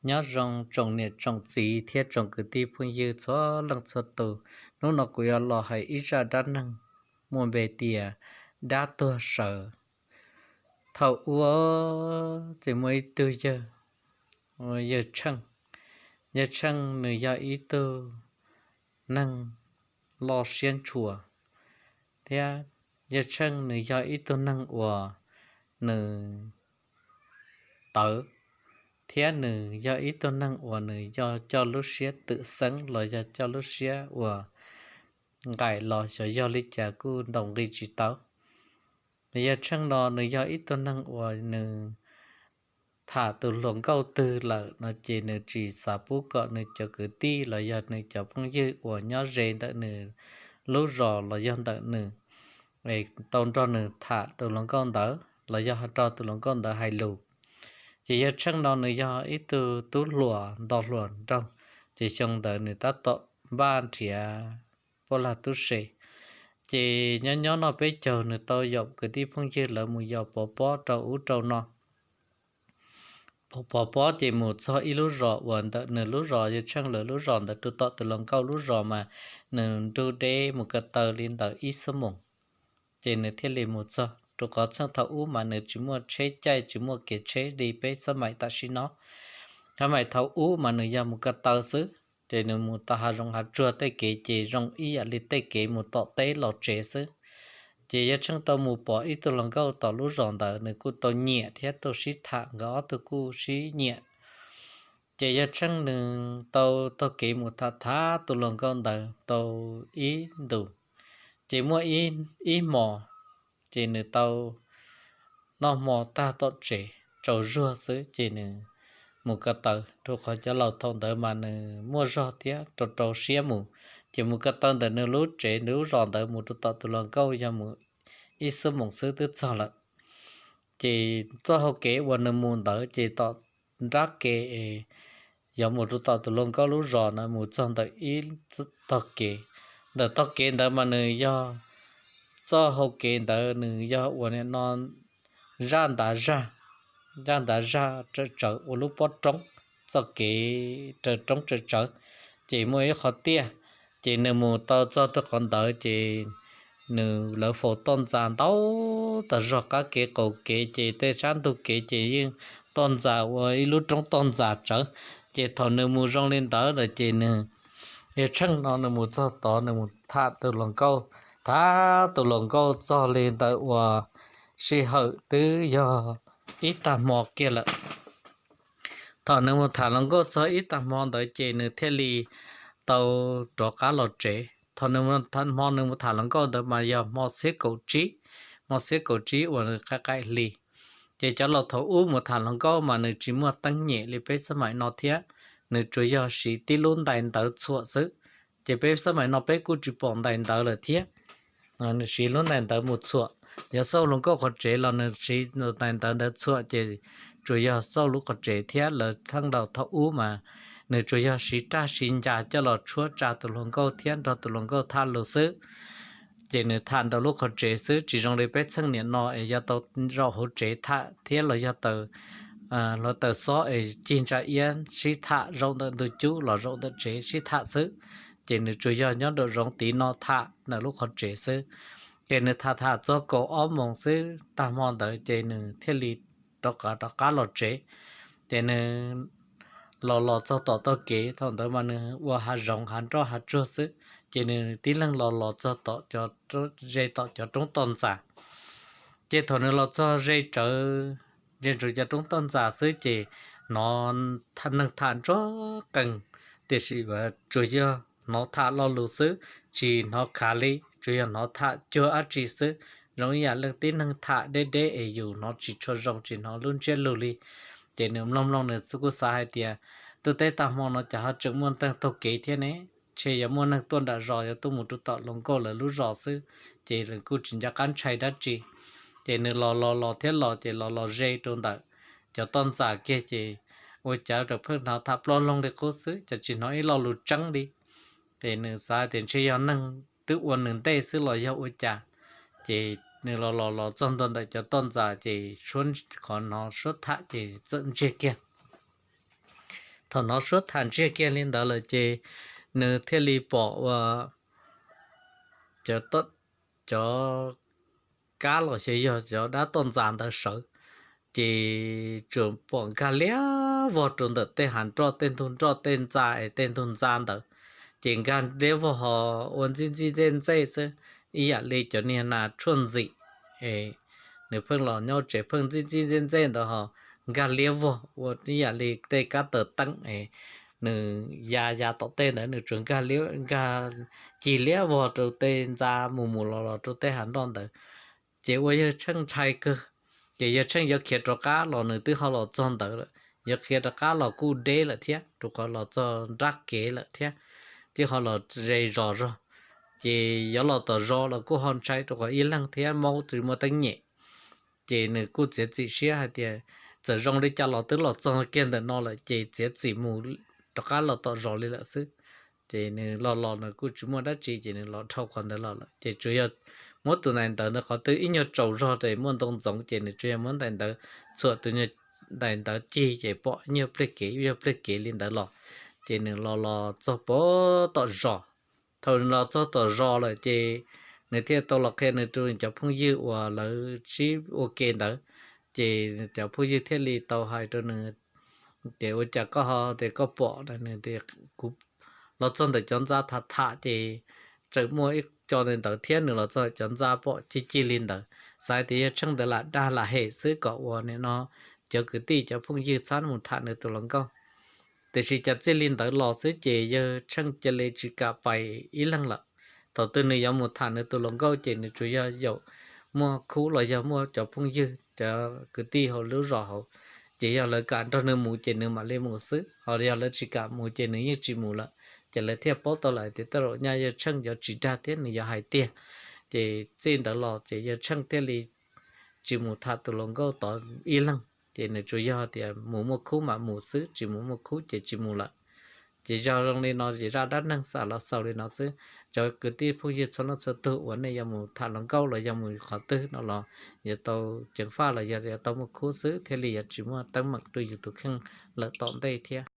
Nyob zoo tsoom niam tsoom txiv thiab tsoom kwv tij phooj ywg txhua leej txhua tus. Hnub no kuv yuav los hais ib zaj dab neeg muaj npe tias dab tuag sawv. Thaum ub ces muaj ib tug yawg, yawg Tsheej. Yawg Tsheej nws yog ib tug neeg loj siab ntshua, thiab yawg Tsheej nws yog ib tug neeg uas nws tawv, thiab nws yog ib tug neeg uas nws yog coj lub siab twm xeeb los yog coj lub siab uas nqaim los xyov yog li cas kuj ntaus nqi tsis tau. Yawg Tsheej no nws yog ib tug neeg uas nws tham tus hluas nkauj twg lawm no ces nws tsis xav pub kom nws cov kwv tij los yog nws cov phooj ywg uas nyob ze ntawm nws lub zos los yog ntawm nws tau nrog nws tham tus hluas nkauj ntawd los yog nrog tus hluas nkauj ntawd hais lus. Ces yawg Tsheej no nws yog ib tug tub hluas nto hluas nraug, ces xyoo ntawd nws tab tom npaj nrhiav pab lag tub se. Ces nyob nyob noj peb caug nws tau yaum kwv tij phooj ywg lawv mus yos pov pob rau ub rau no. Pov pob ces mus txog ib lub zos uas ntawm nws lub zos, yawg Tsheej lawv lub zos ntawd rau tom tus hluas nkauj lub zos mas nws nrug deb mus ko taw li ntawm ib xuab moos, ces nws thiaj li mus txog. Rau qhov txheej thaum ub mas nws tsis muaj tsheb caij, tsis muaj kev tsheb li peb xab maim tam sim no. Xab maim thaum ub mas nws yog mus ko taw xwb, ces nws mus tau hav zoov hav tsuag tej kev ces zoo ib yam li tej kev mus tom teb los tsev xwb. Ces yawg Tsheej tau mus pom ib tug hluas nkauj tom lub zos ntawd, nws kuj tau nyiam thiab tau sib tham, nkawd ob tug kuj sib nyiam. Ces yawg Tsheej nws tau taug kev mus tham tham tus hluas nkauj ntawd tau ib ntus, ces muaj ib hmo ces nws tau noj hmo tag tom tsev tsaus zuag xwb ces nws mus ko taw, rau qhov cov laus thaum ntawd mas nws muaj zog thiab rau rau siab mus, ces mus ko taw ntawm nws lub tsev nws lub zos ntawd mus rau tom tus hluas nkauj yog mus ib xuab moos xwb twb txog lawm. Ces txoj hau kev uas nws mus ntawd ces tom nrab ke es yuav mus rau tom tus hluas nkauj lub zos na mus txog ntawm ib tog kev. Ntawm tog kev ntawd mas nws yog txoj hau kev ntawd nws yog uas nim no zaj ntav zaj, zaj ntav zaj tsawv tsawv ua lub pob roob, txoj kev raws roob tsawv tsawv, ces muaj ib qhov tiaj. Ces nws mus tau txog rau qhov ntawd ces nws lawv faus toj ntxas ntau tag zog, qab kev qaum kev ces tej sab ntug kev ces yeej toj ntxas ua ib lub roob toj ntxas tsawv. Ces thaum nws mus zoo li ntawd lawm ces nws, yawg Tsheej no nws mus txog tod nws mus tham tus hluas nkauj, tham tus hluas nkauj txog li ntawd uas sij hawm twb yog ib tag hmo kiag lawm. Thaum nws mus tham hluas nkauj txog ib tag hmo ntawd ces nws thiaj li tau rov qab los tsev. Thaum nws, hmo nws mus tham hluas nkauj ntawd mas yog hmo xiab kaum tsib, hmo xiab kaum tsib uas nws qaim qaim hli. Ces cov laus thaum ub mus tham hluas nkauj mas nws tsis muaj teeb nyem li peb xab maim no thiab, nws tsuas yog siv tib lub ntais ntawv txhuam xwb. Ces peb xab maim no peb kuj tsis pom ntais ntawv lawm thiab, nws siv lub ntais ntawv mus txhuam. Yog xauj hluas nkauj qhov tsev los nws siv ntais ntawv ntawd txhuam ces tsuas yog xauj lub qhov tsev thiab. Lawv thaij laus thaum ub mas nws tsuas yog siv raj siv ncas coj los tshuab tsa tus hluas nkauj thiab nrog tus hluas nkauj tham lus xwb. Ces nws tham nraum lub qhov tsev xwb, tsis zoo li peb txheej niam no es yog tau zaum hauv tsev tham thiab los yog hluav taws xob es cig ntsa iab sib tham zaum ntawm ntug cub los zaum ntawm tsev sib tham xwb. Ces nws tsuas yog nyob nraum zoov tid no tham ntawm lub qhov tsev xwb. Ces nws tham tham txog kaum ob moos xwb tag hmo ntawd ces nws thiaj li rov qab, rov qab los tsev. Ces nws los los txog tom tog kev, thaum ntawd mas nws ua hav zoov hav nroj hav tsuag xwb, ces nws tib leeg los los txog tom, ze tom cov roob toj ntxas. Ces thaum nws los txog ze tsawv, ze tsawv cov roob toj ntxas xwb ces hnov neeg tham ntsuag qees, tiam sis tsuas yog hnov tham lo lus xwb, tsis hnov khav li, tsuas yog hnov tham cuag dab tsi xwb, zoo ib yam leej tib neeg tham deb deb es yus hnov tsis tshua zoo, tsis hnov lub ntsiab lus li. Ces nws mloog mloog nws kuj xav hais tias, twb teb tag hmo no cas ho tseem muaj neeg taug kev thiab ne, ntshe yog muaj neeg tuaj nram zos yuav tuaj mus rau tom hluas nkauj lawv lub zos xwb, ces nws kuj tsis nco qab ntshai dab tsi. Ces nws los los los thiab los ces los los ze rau ntawm cov toj ntxas kiag ces ua cas rau pheej hnov tham ploj loog li qub xwb, cas tsis hnov ib lo lus tseeb li. Ces nws xav tias ntshe yog neeg twb ua nws ntej xwb los yog ua cas. Ces nws los los los txog ntua ntawm cov toj ntxas ces suab, qhov hnov suab tham ces txawm ntsiag kiag. Thaum hnov suab tham ntsiag kiag li ntawd lawm ces nws thiaj li pom ua cov kab los xyov yog cov dab toj ntxa ntawd sawv, ces tsuas pom nkag liab vog rau ntawm tej hav nroj, tej ntug nroj, tej ntxa es tej ntug ntxa ntawd. Ces nkag liab vog ho ua ntxij ntxij ntxej ntxej xwb, ib yam li cov niag nas tshuaj ntxim es nws pheej los nyob tsev pheej ntxij ntxij ntxej ntxej ntawd ho nkag liab vog ua ib yam li tej kab taws teeb es nws ya ya tom tej ntawd nws tsuas nkag liab, nkag cig liab vog rau tej ntxa mus mus los los rau tej hav nroj ntawd. Ces ua yawg Tsheej ntshai kawg, ces yawg Tsheej yuav khiav rov qab los nws twb ho los txog ntawd lawm, yuav khiav rov qab los kuj deb lawm thiab, rau qhov los txog nrab kev lawm thiab, twb ho los ze zos zog. Ces yuav los tom zos los kuj ho ntshai rau qhov ib leeg thiab maub tsis muaj teeb nyem. Ces nws kuj txiav txim siab hais tias txawm zoo li cas los twb los txog kiag ntawm no lawm ces txiav txim mus rov qab los tom zos li lawm xwb. Ces nws los los nws kuj tsis muaj dab tsi ces nws los dhau qhov ntawd los lawm. Ces tsuas yog muab tus ntais ntawd ntawd qhov twg ib nyuag tsaus zog ces muaj ntoo ntxoov ces nws tsuas yog muab ntais ntawd txhuam tus ntais ntawd cig ces pom ib nyuag pliag kev ib nyuag pliag kev li ntawd los. Ces nws los los txog pem tom zos. Thaum nws los txog tom zos lawm ces nws thiaj tau los qhia nws rau nws cov phooj ywg uas lawv sib ua ke ntawd. Ces cov phooj ywg thiaj li tau hais rau nws tias ua cas koj ho tias koj pom? Nws tias kuv los txog ntawm cov ntxa tham tham ces tseem muaj ib co ntawd thiab, nws los txog cov ntxa pom cig cig li ntawd, xav tias yawg Tsheej ntawd lam dag lam hem xwb kom ua nim no cov kwv tij cov phooj ywg txhob mus tham nws tus hluas nkauj. Tiam sis cas txij li ntawd los xwb ces yawg Tsheej cia li tsis kam pais ib leeg lawm. Thaum twg nws yuav mus tham nws tus hluas nkauj ces nws tsuas yog yaum muaj khub los yog muaj cov phooj ywg cov kwv tij hauv lub zos hauv, ces yog lawv kam nrog nws mus ces nws mam li mus xwb, ho yog lawv tsis kam mus ces nws yeej tsis mus lawm. Ces lawv thiaj paub tau lawm tias tej zaum nyaj yawg Tsheej yuav tsis dag thiab nws yuav hais tiag. Ces txij ntawd los ces yawg Tsheej thiaj li tsis mus tham tus hluas nkauj tod ib leeg, ces nws tsuas yog tias mus muaj khub mam mus xwb, tsis mus muaj khub ces tsis mus lawm. Ces yog zoo li no ces zaj dab neeg xaus los xaus li no xwb. Cov kwv tij phooj ywg txhua leej txhua tug uas nej yuav mus tham hluas nkauj los yog mus qhov twg no los yuav tau ceev faj los yog yuav tau muaj khub xwb thiaj li yuav tsis muaj teeb meem rau yus tus kheej lawm tom ntej thiab.